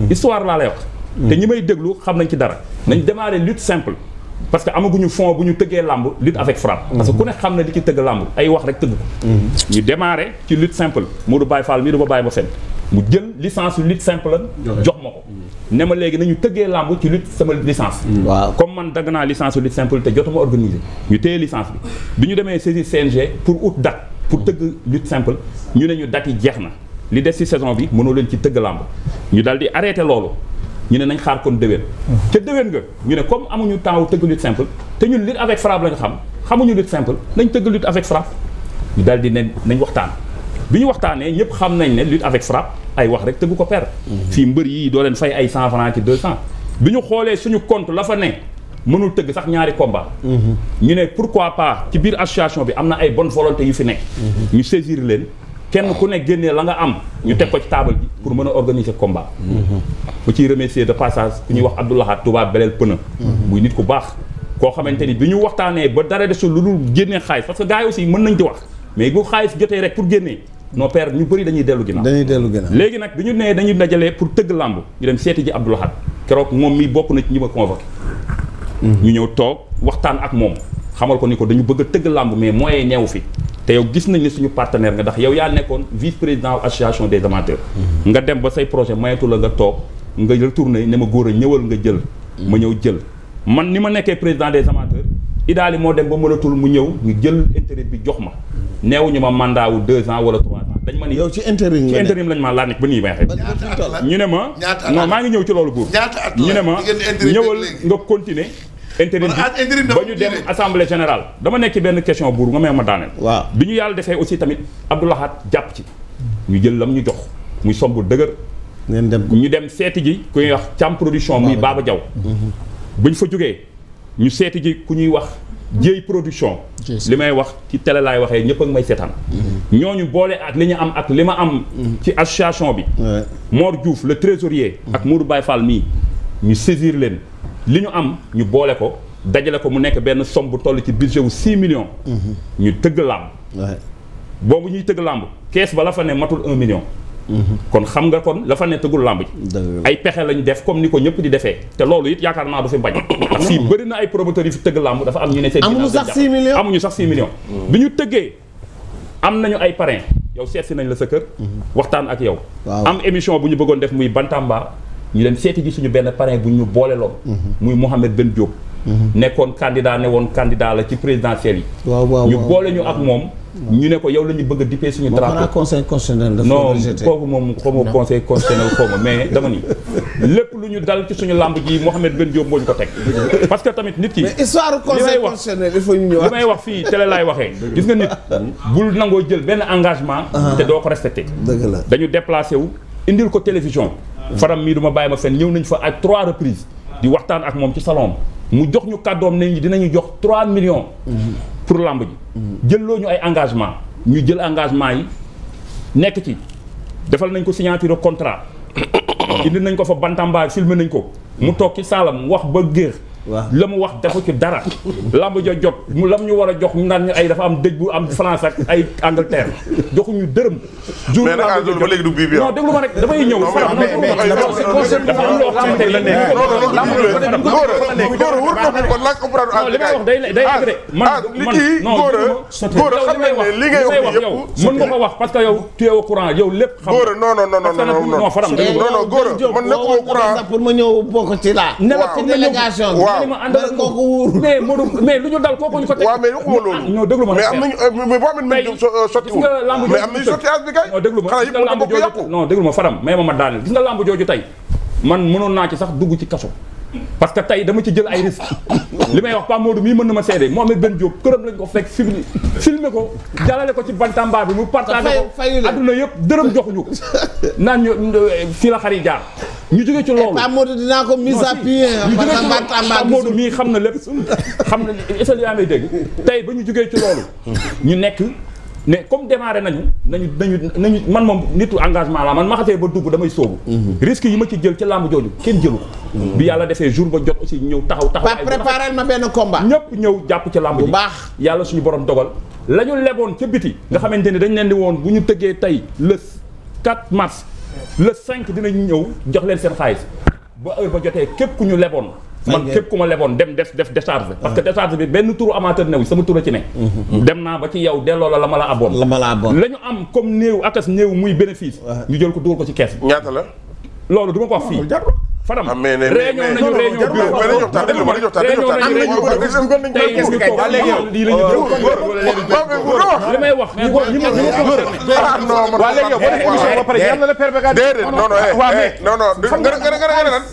histoire laa lay wax te ñi may déglu xam nañ ci dara nañ démarrer lutte simple parce que amaguñu fond bu ñu tëggee làmb lutte avec frappe. parce que ku ne xam na li ci tëgg làmb ay wax rek tëgg ko. ñu démarré ci lutte simple Modou Baye Fall mii du ma bàyyi ma fen mu jël licence lutte simple la jox ma ko. ne ma léegi nañu tëggee làmb ci lutte sama licence. waaw comme man dagg naa licence lutte simple te jotuma organiser ñu téye licence bi ñu demee saisir CNG pour ut date pour tëgg lutte simple ñu ne ñu date yi jeex na li des ci saison bi mënoo leen ci tëgg làmb ñu dal di arrêté loolu. ñu ne nañ xaar kon déwén ca déwén nga ñu ne comme amuñu temps tëgg lutte simple te ñun lutte avec frappe lañu xamuñu lutte simple nañ tëgg lutte avec frappe ñu daal di ne nañ waxtaan bi ñu waxtaanee ñëpp xam nañ ne lutte avec frappe ay wax rek tëggu ko per fii mbër yi doo leen fay ay 100 francs ci 200 bi ñu xoolee suñu compte la fa ne mënul tëgg sax ñaari combat ñu ne pourquoi pas ci biir association bi am na ay bonne volonté yu fi nekk ñu saisir leen kenn ku nekk génnee la nga am ñu teg ko ci table ji pour mën a organiser combat mu ciy remercier de passage ku ñuy wax Abdoulahat Touba Belel Pëna muy nit ku baax koo xamante ni bi ñu waxtaanee ba dara desul lu dul génnee xaalis parce que gars yi aussi mën nañ di wax mais bu xaalis jotee rek pour génnee non père ñu bëri dañuy dellu ginnaaw léegi nag bi ñu nee dañuy dajalee pour tëgg làmb ñu dem seeti ji Abdoulahat keroog moom mi bokk na ci ñi ma convoqué ñu ñëw toog waxtaan ak moom xamal ko ni ko dañu bëgg a tëgg làmb mais moyen neewu fi te yow gis nañ ne suñu partenaire nga ndax yow yaa nekkoon vice président association des amateurs nga dem ba say projet mayetu la nga toog nga retourné ne ma góor a ñëwal nga jël ma ñëw jël man ni ma nekkee président des amateurs idaali moo dem ba mënatul mu ñëw ñu jël intérim bi jox ma neewuñu ma mandat wu 2 ans wala 3 ans dañ ma ni yow ci intérim lañ ma laa nekk ba nii may ñu ne ma non maa ngi ñëw ci loolu buur ñu ne ma ñëwal nga continuer intérim bi ba ñu dem assemblée générale dama nekk ci benn question buur nga may ma daaneel waaw bi ñu yàlla defee aussi tamit Abdoulahat jàpp ci ñu jël lam ñu jox muy somb dëgër ñu dem seeti ji ku ñuy wax càmm production muy Baba Diaw bu ñu fa jógee ñu seeti ji ku ñuy wax jéey production li may wax ci télé laay waxee ñëpp ak may seetaan ñooñu boole ak li ñu am ak li ma am ci association bi Mor Diouf le trésorier ak Modou Baye Fall mii ñu saisir leen li ñu am ñu boole ko dajale ko mu nekk benn somme bu toll ci budget wu 6 millions ñu tëgg làmb boobu ñuy tëgg làmb kees ba la fa ne matul 1 million kon xam nga kon la fa ne tëggul làmb ji ay pexe lañ def comme ni ko ñëpp di defee te loolu it yaakaar naa du fi bañ ndax fii bëri na ay promoteurs yi fi tëgg làmb dafa am ñu ne seen amuñu sax 6 millions bi ñu tëggee am nañu ay parrain yow seet si nañ la sa kër waxtaan ak yow am émission bu ñu bëggoon def muy Bantamba ñu dem seeti ji suñu benn parrain bu ñu boole loon muy Mohamed Ben Diop nekkoon candidat ne woon candidat la ci présidentielle yi ñu boole ñu ak moom ñu ne ko yow la ñu bëgg a dippee suñu drapeau conseil constitutionnel non kooku moom xawma conseil constitutionnel xawma mais dama ni lépp lu ñu dal ci suñu lamb ji Mohamed Ben Diop moo ñu ko teg parce que tamit nit ki mais histoire conseil constitutionnel il faut ñu ñëwaat li may wax fii télé laay waxee gis nga nit bul nangoo jël benn engagement te doo ko respecté dëgg la dañu déplacé wu indil ko télévision faram mii duma bàyyi ma fenn ñëw nañ fa ak 3 reprises di waxtaan ak moom ci salon mu jox ñu kàddoom ne dinañu jox 3 millions pour lamb ji jëlloo ñu ay engagement ñu jël engagement yi nekk ci defal nañ ko signature contrat indi nañ ko fa Bantamba filmé nañ ko mu toog ci saalam wax ba géex la mu wax dafa ci dara lamb ja jot mu lam ñu war a jox ñu naan ñu ay dafa am dëj bu am France ak ay Angleterre joxuñu dërëm jour
mais nag ba léegi du bii bi
non déglu ma rek damay ñëw dafa am loo xamante ne la nekk li may wax day egg de man li ngay wax yow mën nga ko wax parce que yow tu es au courant yow lépp xam non faram
non góor man nekkuma au courant
pour ma ñëw bokk ci la délégation
mais lu ñu dal kooku ñu ko teg.
waaw mais waxuma loolu.
non déglu ma
mais am nañu mais boo amee ñu sotti wul mais am nañu sotti as bi kay.
non déglu ma
xanaa yëpp
lamb jooju non déglu ma faram mais ma daaneel gis nga lamb jooju tey man mënoon naa ci sax dugg ci kaso parce que tey dama ci jël ay risques li may wax Pa Modou mii mën na ma seede Mohamed Ben Diop këram lañ ko fekk filmé ko jàllale ko ci Bantamba bi mu partagé ko adduna yëpp dërëm joxuñu ko naan ñu fii la xar yi jaar ñu jógee ci loolu
Pa Modou dinaa ko mise à pied
Pa Modou mii xam na lépp xam na est-ce que yaa may dégg tey ba ñu jógee ci loolu ñu nekk mais comme démarré nañu man moom nitu engagement la man ma xasee ba dugg damay sóobu risque yi ma ci jël ci làmb jooju kenn jëlu ko bi yàlla defee jour ba jot aussi ñëw taxaw
ay préparel ma benn combat
ñëpp ñëw jàpp ci làmb ji bu baax yàlla suñu borom dogal la ñu leboon ca biti nga xamante ni dañ leen di woon bu ñu tëggee tey le 4 mars le 5 dinañ ñëw jox leen seen xaalis ba heure ba jotee képp ku ñu leboon man képp ku ma leboon dem def décharge parce que décharge bi benn turu amateur new sama tur a ci ne dem naa ba ci yow delloo la ma la aboon la ñu am comme néew akas néew muy bénéfice ñu jël ko dugal ko ci kees
ñaata la
loolu du ma ko wax fii Fadam réunion nañu réunion bureau li may wax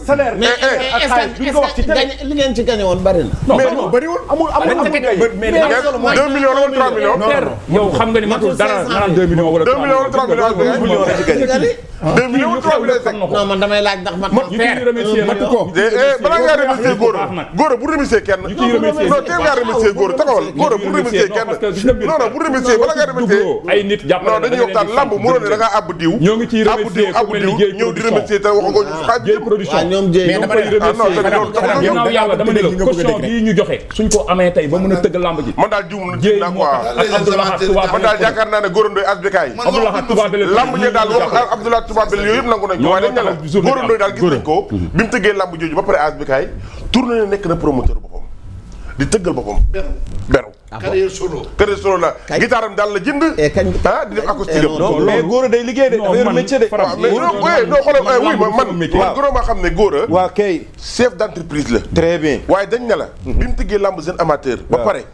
salaire duñ ko wax ci li ngeen ci gagné woon bari na
non bariwul amul 2 millions wala 3 millions
yow xam nga ni matul dara nga naan 2 millions wala
2 millions wala 3 millions la ci gagné 2 millions wala 3 millions
non man damay laaj ndax
matu ko balaa ngaa remercier góor bu remercier kenn non teel ngaa remercier góor taxawal góor bu remercier kenn non bu remercier balaa ngaa remercier
ay nit jàpp
non dañuy waxtaan lamb mënoon ne da ngaa àbb diw
ñoo ngi ciy remercier ku mel ni
ñëw di remercier te wax ko xaaj
Jéy production
ñoom Jéy
ginnaaw yàlla dama ne la caution bii ñu joxe suñ ko amee tey ba mën a tëgg lamb ji
man daal jiw na
Jéy
naa
moo tax ak Abdoulaye Touba
man daal yaakaar naa ne góorandooy asbk yi
Abdoulaye Touba Bel
lamb ji daal wax Abdoulaye Touba Bel yooyu yëpp nangu nañ ko waaye dañ ne la góorandooy daal gis nañ ko bi mu tëggee lamb jooju ba pare asbk yi tourné na nekk na promoteur boppam di tëggal boppam beru
carrière solo
la guitare am daal la jënd di def acoustique am
mais góor a day liggéey de dafa yor métier de
mais non xoolal oui man góor maa xam ne góor a
waaw kay
chef d'entreprise la
très bien
waaye dañ ne la bi mu tëggee lamb jeune amateur ba pare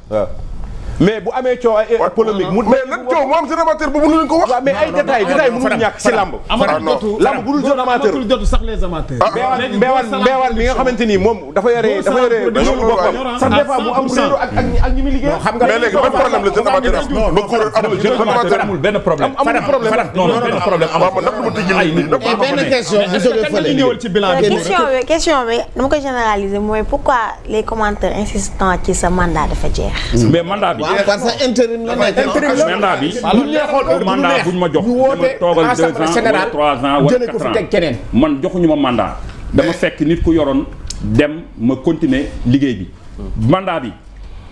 mais bu amee coow ay polémique mu
mais lan coow moo am jeune amateur boobu mënuñ ko wax
waaw mais ay détails mënul ñàkk si lamb lamb bu dul jeune amateur
jotu sax les amateurs
mbeewal mi nga xamante ni moom dafa yore ñoolu boppam sax des fois mu am réeru ak ñi muy liggéey
xam nga mais léegi ban problème la jeune amateur am ba góor amul jeune amateur
amul benn problème
amul problème
non benn problème
waaw man nag dama tëjee nit ñi
benn question bu jógee fële ñëwal ci bilan
question bi dama koy généraliser mooy pourquoi les commentaires insistants ci sa mandat dafa jeex
mais mandat bi
parce que intérim la nekk
mandat bi mandat buñ ma jox dama toogal 2 ans wala 3 ans wala 4 ans man joxuñu ma mandat dama fekk nit ku yoroon dem ma continuer liggéey bi mandat bi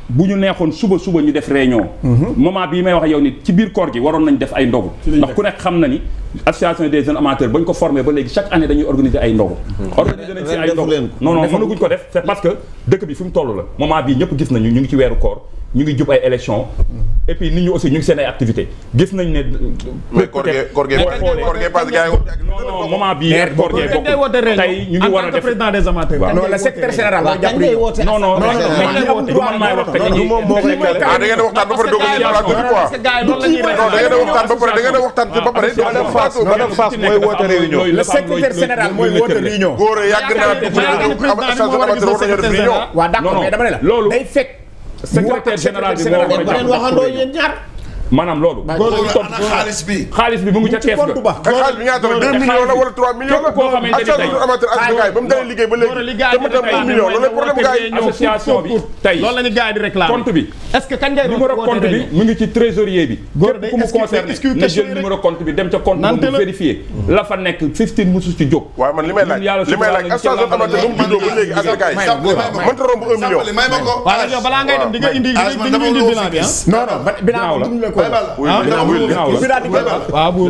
bu ñu neexoon suba ñu def réunion moment bii may wax yow nit ci biir koor gi waroon nañ def ay ndogu ndax ku nekk xam na ni association des jeunes amateurs bañ ko formé ba léegi chaque année dañuy organiser ay ndogu organiser nañ si ay ndogu non mënaguñ ko def c'est parce que dëkk bi fi mu toll la moment bii ñëpp gis nañu ñu ngi ci weeru koor ñu ngi jub ay élection et puis nit ñi aussi ñu ngi seen ay activités gis nañ ne
mais koor gee parce que gars yi
non moment bii koor gee bokk tey ñu ngi war a def
président des amateurs
non le secrétaire général moo jàpp
non du man maay wax kañ
moom moo koy da ngeen a waxtaan ba pare doog a ñëw plateau bi quoi non da ngeen a waxtaan ba pare da ngeen a waxtaan ba pare
madame Fass mooy woote réunion
le secrétaire général mooy woote réunion
góor a yàgg naa dugg amateur war nañoo def réunion
waaw d'accord mais dama ne la loolu day fekk
secrétaire général bi moo war a
leen waxandoo yéen ñaar
maanaam loolu.
xaalis bi.
xaalis bi mu ngi ca kees ga.
xaalis bi ñaata la 2 millions la wala 3 millions la.
koo xamante ni tey
amateur askan ba mu dalee liggéey ba léegi te mu dem 1 million loolu problème gars yi.
association bi tey
loolu la ñu gars yi di réclamer
compte bi.
est-ce que kañ ngay
numéro compte bi mu ngi ci trésorier bi. képp ku mu concerné na jël numéro compte bi dem ca compte bi mu vérifier la fa nekk 15 musu ci jóg.
waaw man li may laaj association amateur ba mu juddoo ba léegi askan yi mënta romb 1 million.
waaw yow balaa ngay dem di nga indi bilan bi
non non bilan
waaw bu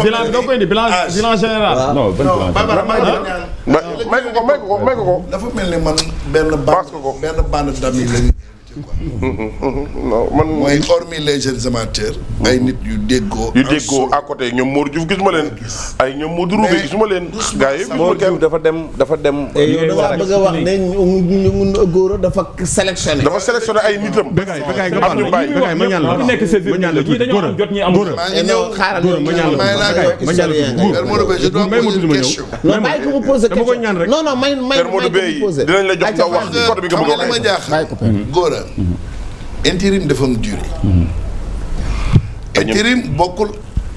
bilan doo koy indi bilan général.
non
may ko
dafa mel ni man benn bande d'amis lañu
non man
mooy hormis les jeunes amateurs. ay nit yu déggoo.
à côté ñoom Modou Diouf gisuma leen. ay ñoom Modou Roubé gisuma leen. gars yi
Modou Diouf dafa dem.
yow da ngaa bëgg a wax ne ñu góor dafa sélectionné.
dafa sélectionné ay nitam.
Bécaye nga baal ma ñaan la
nekk sa ñi dañoo am jot ñi amul.
xaaral
ma ñaan
non bàyyi ko mu posé question.
dama koy ñaan rek.
non may ko mu posé.
dinañ la jox nga wax ci code bi nga bëgg a
ma jaaxal góor a intérim dafa am durée. intérim bokkul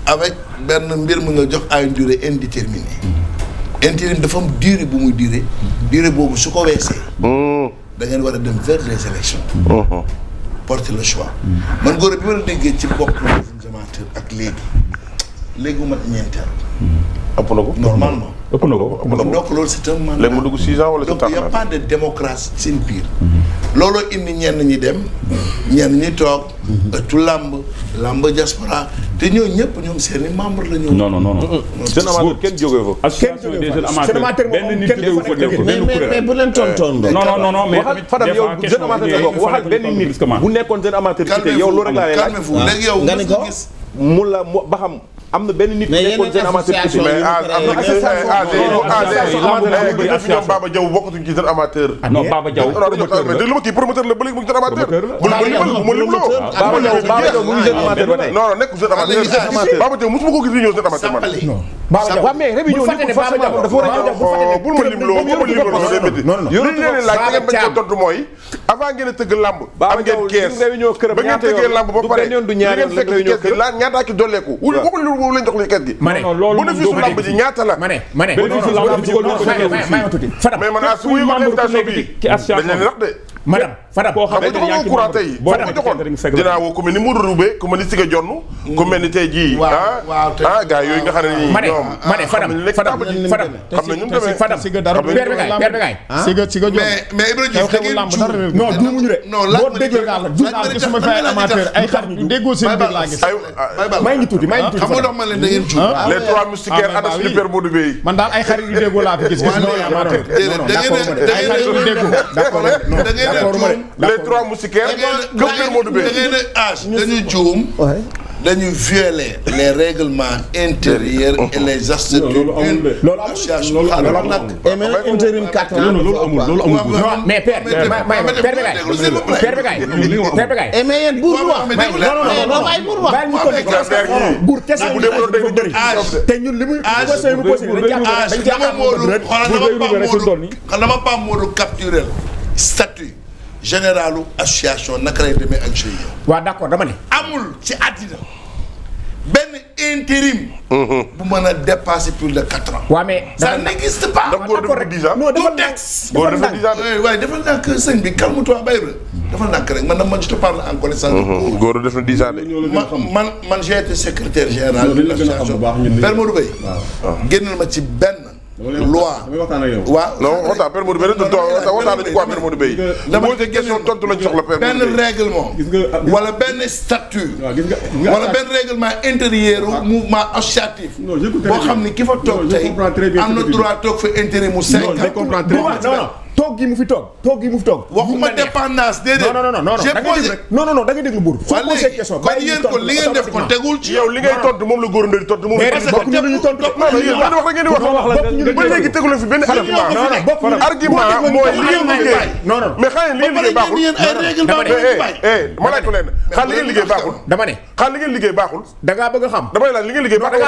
avec benn mbir mu nga jox à une durée indéterminée. intérim dafa am durée bu muy durée. durée boobu su ko weesee. da ngeen war a dem vers les élections. porter le choix. man góor a bi ma la déggee ci bokk amateur ak léegi mu mat ñeenteel.
ëpp na ko
normalement.
ëpp na ko
donc loolu c'est un mandat.
léegi mu dugg 6 ans wala 7 ans.
donc il y a pas de démocratie seen biir. looloo indi ñenn ñi dem. ñenn ñi toog. ëttu làmb diaspora te ñooñu ñëpp ñoom seen i membre la ñu.
non non non.
jeune amateur kenn jógee fa.
association des jeunes amateurs benn nit jógewu fa def ko benn kuréel.
mais bu leen tontoon rek.
non mais
waxal Fadam yow jeune amateur nga bokk waxal benn nit bu nekkoon jeune amateur ci yow loolu rek laa lay laaj.
léegi yow
nga ni ko
mu la ba xam am na benn nit bu nekkoon jeune amateur ci
mais ñoom Baba Diaw bokkatuñ ci jeune amateur.
non Baba Diaw
déglu ma kii promoteur la ba léegi mu ngi jeune amateur. bu lim loo
Baba Diaw mu ngi jeune amateur ba tey.
non nekk jeune amateur. Baba Diaw mosuma ko gis ñëw jeune amateur man.
waaw mais réunion ni ko forcément dafa war a ñëw.
bul ma lim loo li leen laaj da ngeen bañ ko tontu mooy avant ngeen a tëgg lamb am ngeen kees ba ngeen tëggee lamb ba pare li ngeen fekk ci kees gi la ñaata ki dolleeku waxul lu lañ jox li kees gi bénéfice su lamb ji ñaata la
ma tuuti Fadam
mais man su muy wax invitation bi dañ leen wax de
madame Fadam
koo xam ne joxoo courant tey boo ko joxoon dinaa woo ku mel ni Modou Roubé ku mel ni Siga Jonn ku mel ni tey jii gars yooyu nga xam ne nii ñoom
ma ne Fadam
xam na ñun demee
Fadam Siga dara Père Begaye Siga Jonn
mais Ibrahima Diouf da ngeen juum
non duumuñu de
non laaj ma
dégg naa la journal bi suma fay amateur ay xar ñu déggoo seen biir laa gis
may ngi tuuti
xam nga dox ma leen da ngeen juum
les trois moustiquaires ana suñu Père Modou Bey
man daal ay xarit yu déggoo laa fi gis amateur ay xarit yu déggoo
da ngeen
les trois moustiquaires comme Père Modou Bey
da ngeen dañu juum dañu violer les règlements intérieurs et les statuts d'une association. Alors nag
intérim 4 ans
loolu amul mais Père Begaye
mais yéen buur
buur question bu bëri te ñun li muy
dama Pape Modou capturel statut généralu association naka lay demee ak GIE.
waaw d'accord dama ne.
amul ci àddina benn intérim. bu mën a dépasser plus de 4 ans.
waaw mais
ça n'existe pas.
donc góor dafa 10 ans.
non dafa texte.
góor dafa 10 ans.
waaye defal naa que sëñ bi calme-toi bay rek. defal naa que rek man je te parle en connaissance.
góor def na 10 ans de.
man j'ai été secrétaire général de l'association. Père Modou Bey. génnal ma ci benn. loi waaw
non waxtaan Père Modou Bey waxtaan nañu quoi Père Modou Bey dama posé question tontu lañ soxla Père
benn règlement wala benn statut wala benn règlement intérieur mouvement associatif boo xam ni ki fa toog tey am na droit toog fa intérêt mu 5 ans
toog gi mu fi toog
waxuma dépendance déedéet
non da nga déglu buur
kon yéen ko li ngeen def ko tegul ci
yow li ngay tontu moom la góor ndey tontu moom ba léegi tegu la fi benn argument mooy li ngeen liggéey mais xanaa li ngeen liggéey baaxul ma laaj ko leen xanaa li ngeen liggéey baaxul
dama ne
xanaa li ngeen liggéey baaxul
da ngaa bëgg a xam
damay laaj li ngeen liggéey baaxul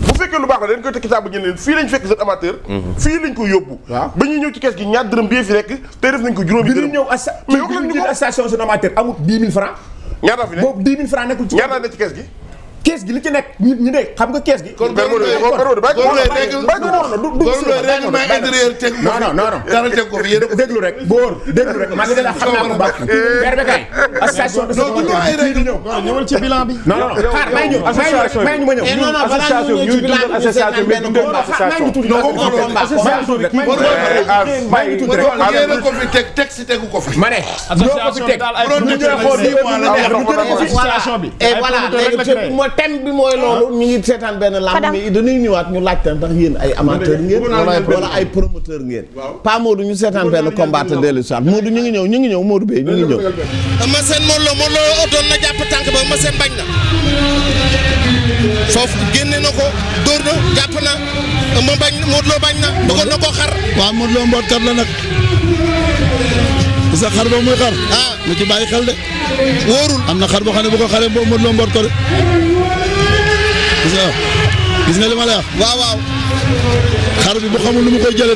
bu fekkee lu baax la dañ koy teg kitaabu ngeen leen fii lañ fekk seen amateur fii lañ ko yóbbu ba ñuy ñëw ci kees gi ñaar dërëm bi fi nekk tey def nañ ko juróomi dërëm
ñëw mais wax lañ ko station jeune amateur amul 10 000 francs
ñaata fi ne
boobu 10 000 francs nekkul ci
ñaata ne ci kees gi
kees gi li ci nekk ñu ne xam nga kees gi.
kon
déglu rek man de la xam naa ko baax. Père Begaye association de
ñëwal ci bilan bi.
non xaar may ñu ma ñëw.
association ñuy dundal association mais du benn
ma ne
association bi daal ay association bi.
et voilà léegi mooy thème bi mooy loolu ñu ngi seetaan benn lamb mais dañuy ñëwaat ñu laajte ndax yéen ay amateur ngeen wala ay promoteur ngeen pas Modou ñu seetaan benn combat te dellu si waat Modou ñu ngi ñëw Modou Bey ñu ngi ñëw
ma seen Modou Lo otoon na jàpp tànk ba ma seen bañ na foofu génne na ko dóor na jàpp na ma bañ Modou Lo bañ na bëggoon na ko xar
waaw Modou Lo mbootkat la nag sa xar ba muy xar mu ci bàyyi xel de
wóorul
am na xar boo xam ne bu ko xaree boobu Modou Lo mboot ko de gis nga li ma lay wax
waaw
xar bi bu xamul lu mu koy jëlee